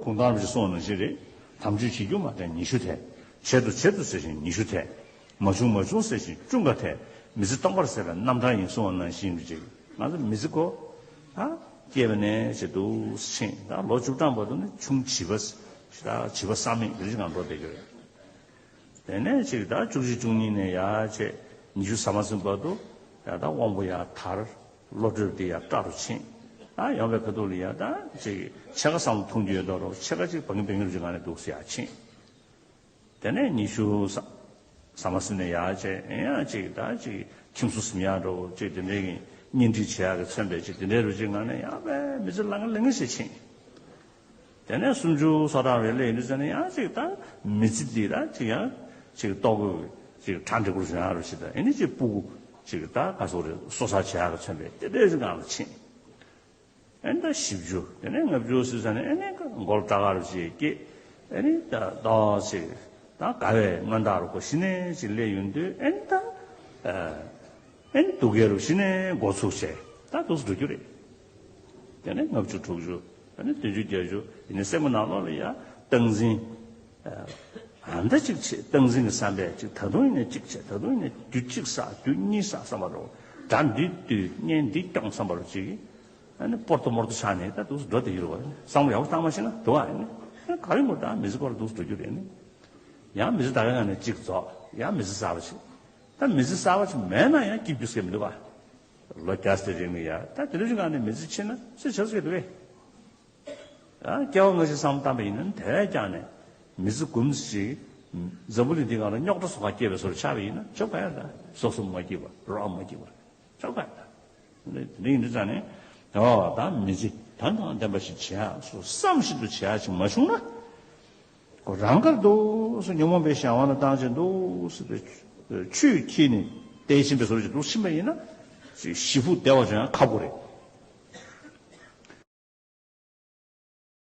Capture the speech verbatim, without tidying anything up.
གུང་ཐང་རིན་པོ་ཆེས་གསུངས་པ་ནང་བཞིན་རེད། དམ་ཆོས་བྱེད་རྒྱུ་མ་དྲན་ཉི་ཤུ་ཐལ། བྱེད་དོ་བྱེད་དོ་ཟེར་ཞིང་ཉི་ཤུ་ཐལ། མ་བྱུང་མ་བྱུང་ཟེར་ཞིང་བཅུ་འགའ་ཐལ། མི་ཚེ་སྟོང་པར་ཟད་པའི་རྣམ་གྲངས་ཡིན་གསུངས་པ་ནང་བཞིན་རེད་ཅིག་ང་ཚོ་མི་ཚེ་ཁོ། ཨ། སྐྱེས་པ་ནས་བྱེད་དུ་ཕྱིན་ད་ལོ་བཅུ་གྲངས་བར་དུ་ནི་ཆུང་བྱིས་པ། ད་བྱིས་པ་བསམ་མེད་རེ་ཅིག་ངང་འགྲོ་བསྡད་ཀྱི་རེད། དེ་ནས་ཅིག་ད་བཅུ་གཅིག་བཅུ་གཉིས་ནས་ཡར་བྱས་ཉི་ཤུ་ཟ་མ་ཟིན་བར་དུ་ཡང་ད་དབང་པོ་ཡར་དར། བློ་གྲོས་དེ་ཡར་བཀྲ་རུ་ཕྱིན། ད་ཡོང་བའི་ཁ་ཐུག་ལ་ཡང་ད་ཅིག་ཕྱེད་ཀ་བསམ་བློ་ཐོངས་རྒྱུ་ཡོད་མདོག་རོ་ཕྱེད་ཀ་ཅིག་བང་གི་བང་གི་རུ་ཅིག་ངང་ནས་འདུག་སེ་ཡར་ཕྱིན། དེ་ནས་ཉི་ཤུ་ཟ་ཟ་མ་ཟིན་ནས་ཡར་བྱས་ཡང་ཅིག་ད་ཅིག་ཁྱིམ་སོ་ཟིན་ཡག་འགྲོ་ཅིག་དེ་འདྲའི་གི་གཉེན་སྒྲིག་བྱེད་ཡག་གི་མཚོན་པའི་ཅིག་དེ་འདྲའི་རུ་ཅིག་ངང་ནས་ཡང་བས་མི་ཚེ་ལང་ལང་ཞིག་ཕྱིན། དེ་ནས་སུམ་ཅུ་སོ་གྲངས་རེ་སླེབས་ཡོང་དུས་ཙམ་ནས་ཡང་ཅིག་ད་མི་ཚེ་འདི་ལ་ཅིག་ཡང་ཅིག་ལྟོ་གོས་ཅིག་གྲ་འགྲིག་པོ་བཟོ་ཡག་རུ་ཞིག་དང་ཨེ་ནི་ཅིག་སྤུ་གུ་ཅིག་ད་ག་སོག་རེ་གསོ་ཚགས་བྱེད་ཡག་གི་མཚོན་པའི་དེ་འདྲའི་ཅིག་ངང་ལ་ཕྱིན། ཨེ་ནི་ད་བཞི་བཅུ་དེ་ནས་ལྔ་བཅུ་ཟེར་ཙམ་ནས་ཨེ་ནི་མགོ་ལ་སྐྲ་དཀར་རུ་ཅིག་སྐྱེས། ཨེ་ནི་ད་ཏོག་ཙམ་ད་དགའ་བའི་མངའ་བདག་རུ་ཁོ་གཞི་ནས་ཅིག་སླེབས་ཡོང་དུས་ཨེ་ནི་ད། ཨེ་ནི་སྡུག་སྐད་རུ་གཞི་ནས་འགོ་ཚུགས་བྱས་ད་འདུག་སེ་འགྲོ་རྒྱུ་རེད། དེ་ནས་ལྔ་བཅུ་དྲུག་ཅུ། དེ་ནས་བདུན་ཅུ་བརྒྱད་ཅུ། ཡིན་ནའི་སེམས་ཀྱི་ནང་ལོགས་ལ་ཡ་སྟངས་འཛིན། ཨ་འདྲ་ཅིག་བྱེད་སྟངས་འཛིན་གྱི་བསམ་པས་ཅིག་ད་དུང་ཡིན་ནའི་གཅིག་བྱེད་ད་དུང་ཡིན་ནའི་དུས་གཅིག་བསགས་དུས་གཉིས་བསགས་བསམ་པ་རོ། དགྲ་འདི་བཏུལ་གཉེན་འདི་སྐྱོང་བསམ་པ་རོ་ཅིག་ཨ་ནི་སྤོར་ཏོ་མོར་ཏོ་ཆགས་ནས་ད་འདུག་སེ་འགྲོ་བསྡད་ཀྱི་རེད་བ། བསམ་བློ་ཡག་པོ་བཏང་མ་ཤེས་ན་འདུག་ཨ་ནི། ཨ་ག་རེ་མོ་ད་མི་ཚེ་སྐོར་འདུག་སེ་འགྲོ་རྒྱུ་རེད་ནི། ཡང་མི་ཚེ་ད་ག་ང་ནས་གཅིག་རྫོགས་ཡང་མི་ཚེ་གསར་པ་ཞིག་ད་མི་ཚེ་གསར་པ་ཞིག་མེད་ན་ཡང་སྐྱིད་རྒྱུ་ཟེར་མི་འདུག་ག་ལོ་བརྒྱ་ཙམ་རིང་ལ་ཡ་ད་དེ་འདྲ་ཞིག་ངང་ནས་མི་ཚེ་ཕྱིན་ན་ཚེ་ཆེ་ས་ཞིག་འདུག་གས། ཡང་སྐྱེ་བ་སྔ་ཕྱི་བསམ་བློ་བཏང་པ་ཡིན་ན་དེ་བས་ཀྱང་ནས་མི་ཚེ་འགུམ་ཞིག་འཛམ་བུ་གླིང་འདི་སྒང་ལ་རྙོག་དྲ་སོགས་ཁ་སྐྱེས་པའི་བཟོ་འདྲ་ཆགས་པ་ཡིན་ན་ཆོག་ག་ཡ་ད་སོ་སོ་མ་སྐྱིད་པ་རོགས་མ་སྐྱིད་པ་ཆོག་ག་ཡ་ད། འདི་ཡིན་དུས་ཙང་ནས་ཨོ་ད་མི་ཚེ་དོན་དང་ལྡན་པ་ཞིག་བྱེད་ཡག་སོ་བསམ་བཞིན་དུ་བྱེད་ཡག་ཅིག་མ་བྱུང་ན། ཁོ་རང་དགར་འདུག་སེ་ཉོན་མོངས་པའི་གཞན་དབང་ལ་བཏང་བྱས་འདུག་སེ་ཆུས་འཁྱིལ་ནས་བསྡད་བཞིན་པའི་བཟོ་འདྲ་ཞིག་འདུག་ཕྱིན་པ་ཡིན་ན། ཞེ་ཕུགས་བདེ་བ་བྱུང་ཡང་ཁག་པོ་རེད།